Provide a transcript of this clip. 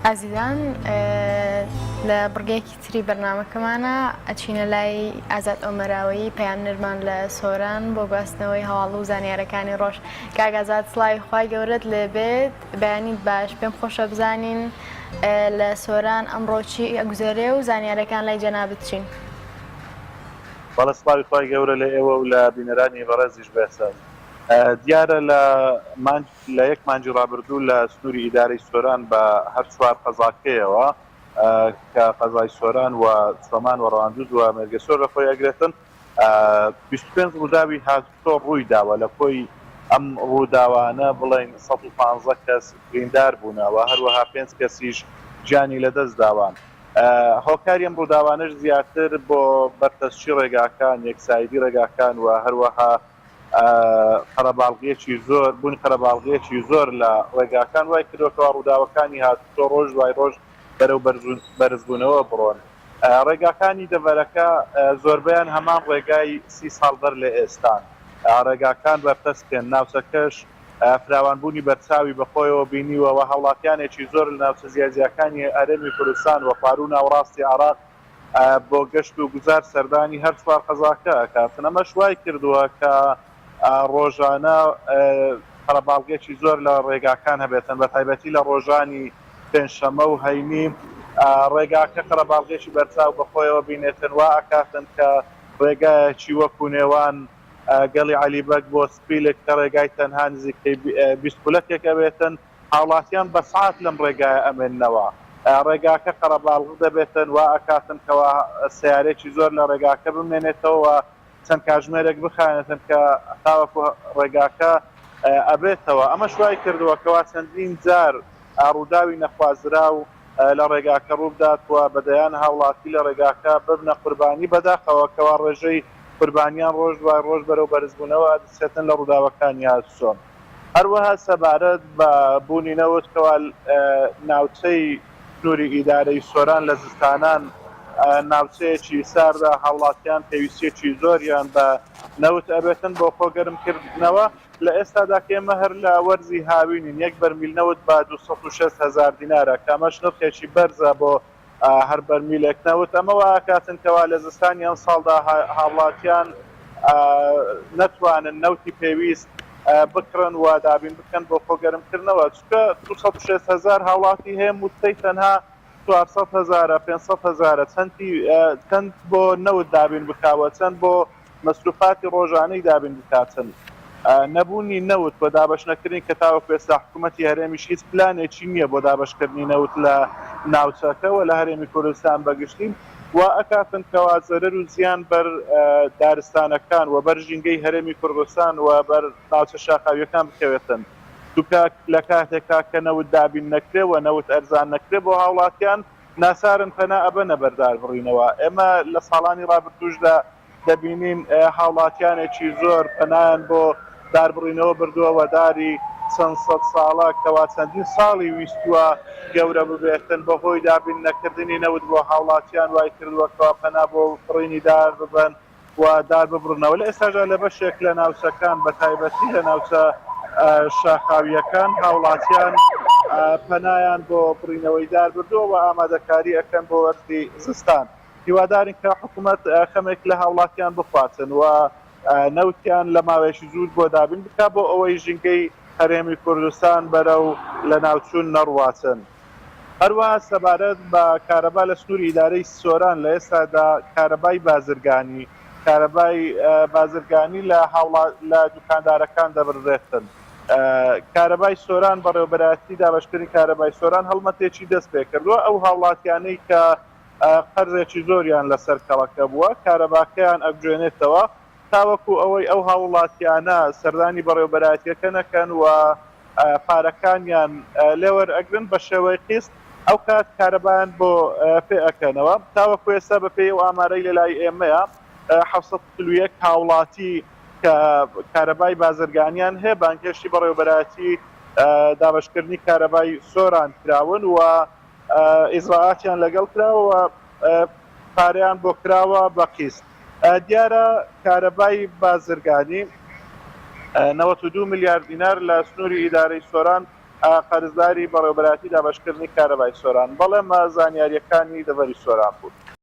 ئازیزان لە بڕگەیەکی تری بەرنامەکەمانە ئەچینە لای ئازاد ئۆمەراوەیی پەیامنێرمان لە سۆران بۆ گواستنەوەی هەواڵ و زانیارەکانی ڕۆژ. کاک ئازاد سڵاوی خوای گەورەت لێبێت بەیانیت باش پێم خۆشە بزانین لە سۆران ئەمڕۆ چی ئەگوزەرێ و زانیارەکان لای جەنابت چین؟ بەڵێ سڵاوی خوای گەورە لە ئێوە و لە بینەرانی بەڕێزیش بێت. دیارە لە مانگ لە یەک مانگی ڕابردوو لە سنووری ئیدارەی سۆران بە هەر چوار قەزاکەیەوە کە قەزای سۆران و چۆمان و ڕەواندوز و مێرگەسۆر لە خۆی ئەگرێتن 25 ڕووداوی هاتوچۆ ڕووی داوە لە کۆی ئەم ڕووداوانە بڵێین 115 کەس بریندار بوونە و هەروەها پێنج کەسیش گیانی لەدەست داوە. هۆکاری ئەم ڕووداوانەش زیاتر بۆ بەرتەسکی ڕێگاکان، یەکسایدی ڕێگاکان و هەروەها قەرەباڵغییەکی زۆر بوونی قەرەباڵغییەکی زۆر لە ڕێگاکان وای کردووە کەوا ڕووداوەکانی هاتوچۆ ڕۆژ دوای ڕۆژ بەرەو بەرزبوونەوە بڕۆن. ڕێگاکانی دەڤەرەکە زۆربەیان هەمان ڕێگای سی ساڵ بەر لە ئێستان. ڕێگاکان بەرتەسکن، ناوچەکەش فراوانبوونی بەرچاوی بەخۆیەوە بینیوە و هاوڵاتیانێکی زۆر لە ناوچە جیاجیاکانی هەرێمی کوردستان و خواروو ناوەڕاستی عێراق بۆ گەشت و گوزار سەردانی هەر چوار قەزاکە ئەکاتن، ئەمەش وای کردووە کە ڕۆژانە قەرەباڵغیەکی زۆر لە ڕێگاکان هەبێتن بەتایبەتی لە ڕۆژانی پێنجشەممە و هەینی ڕێگاکە قەرەباڵغیەکی بەرچاو بەخۆیەوە بینێتن وا ئەکاتن کە ڕێگایەکی وەکو نێوان گەڵی عەلی بەگ بۆ سپیلک کە ڕێگای تەنها نزیکەی 20 خولەکێک ئەبێتن هاوڵاتیان بە سەعات لەم ڕێگایە ئەمێننەوە، ڕێگاکە قەرەباڵغ دەبێتن، وا ئەکاتن کەوا سەیارەیەکی زۆر لە ڕێگاکە بمێنێتەوە و چەند کاژمێرێک بخایەنێتن کە تاوەکو ڕێگاکە ئەبێتەوە، ئەمەش وای کردووە کەوا چەندین جار ڕووداوی نەخوازراو لە ڕێگاکە ڕووبدات و بە دەیان هاوڵاتی لە ڕێگاکە ببنە قوربانی، بەداخەوە کەوا ڕێژەی قوربانیان ڕۆژ دوای ڕۆژ بەرەو بەرزبوونەوە ئەچێتن لە ڕووداوەکانی هاتوچۆ. هەروەها سەبارەت بە بوونی نەوت کەوا ناوچەی سنووری ئیدارەی سۆران لە زستانان ناوچەیەکی ساردە هاوڵاتیان پێویستیەکی زۆریان بە نەوت ئەبێتن بۆ خۆ گەرم کردنەوە لە ئێستادا کە ئێمە هەر لە وەرزی هاوینین یەک بەرمیل نەوت بە 260 هەزار دینارە کە ئەمەش نرخێکی بەرزە بۆ هەر بەرمیلێک نەوت، ئەمە وا ئەکاتن کەوا لە زستانی ئەمساڵدا هاوڵاتیان نەتوانن نەوتی پێویست بکڕن و دابین بکەن بۆ خۆ گەرمکردنەوە، چونکە 260 هەزار هاوڵاتی هەیە موچەی تەنها 400 هەزارە 500 هەزارە چەندی چەند بۆ نەوت دابین بکا و چەند بۆ مەسروفاتی ڕۆژانەی دابین بکاتن. نەبوونی نەوت و دابەشنەکردنی کە تاوەکو ئێستا حکوومەتی هەرێمیش هیچ پلانێکی نییە بۆ دابەشکردنی نەوت لە ناوچەکە و لە هەرێمی کوردستان بەگشتی وا ئەکاتن کەوا زەرەر و زیان بەر دارستانەکان و بەر ژینگەی هەرێمی کوردستان و بەر ناوچە شاخاوییەکان بکەوێتن چونکە لە کاتێکا کە نەوت دابین نەکرێ و نەوت ئەرزان نەکرێ بۆ هاوڵاتیان ناچارن پەنا ئەبەنە بەر داربڕینەوە. ئێمە لە ساڵانی ڕابردووشدا دەبینین هاوڵاتیانێکی زۆر پەنایان بۆ داربڕینەوە بردووە و داری چەند سەد ساڵە کەوا چەندین ساڵی ویستووە گەورە ببێتن بەهۆی دابین نەکردنی نەوت بۆ هاوڵاتیان وای کردووە کەوا پەنا بۆ بڕینی دار ببەن و دار ببڕنەوە. لە ئێستاشدا لە بەشێک لە ناوچەکان بە تایبەتی لە ناوچە شاخاوییەکان هاوڵاتیان پەنایان بۆ بڕینەوەی دار بردووە و ئامادەکاری ئەکەن بۆ وەرزی زستان. هیوادارین کە حکومەت خەمێک لە هاوڵاتیان بخواتن و نەوتیان لە ماوەیەکی زوو بۆ دابین بکات بۆ ئەوەی ژینگەی هەرێمی کوردستان بەرەو لەناوچوون نەڕواتن. هەروەها سەبارەت بە کارەبا لە سنووری ئیدارەی سۆران لە ئێستادا کارەبای بازرگانی کارەبای بازرگانی لە هاوڵا لە دوکاندارەکان دەبڕدرێتن. کارەبای سۆران بەڕێوەبەرایەتی دابەشکردنی کارەبای سۆران هەڵمەتێکی دەستپێکردووە ئەو هاوڵاتیانەی کە قەرزێکی زۆریان لەسەر کەڵەکە بووە، کارەباکەیان ئەبجوێنێتەوە تاوەکو ئەوەی ئەو هاووڵاتیانە سەردانی بەڕێوەبەرایەتیەکە نەکەن و پارەکانیان لێوەرئەگرن بە شێوەی قیست ئەوکات کارەبایان بۆ پێ ئەکەنەوە. تاوەکو ئێستا بەپێی ئەو ئامارەی لەلای ئێمەیە 741 هاوڵاتی کە کارەبای بازرگانیان هەیە بانگهێشتی بەڕێوەبەرایەتی دابەشکردنی کارەبای سۆران کراون و ئیجرائاتیان لەگەڵ کراوە و پارەیان بۆ کراوە بە قیست. دیارە کارەبای بازرگانی 92 ملیار دینار لە سنووری ئیدارەی سۆران. قەرزداری بەڕێوەبەرایەتی دابەشکردنی کارەبای سۆران. بەڵێ مە زانیارییەکانی دەڤەری سۆران بوون.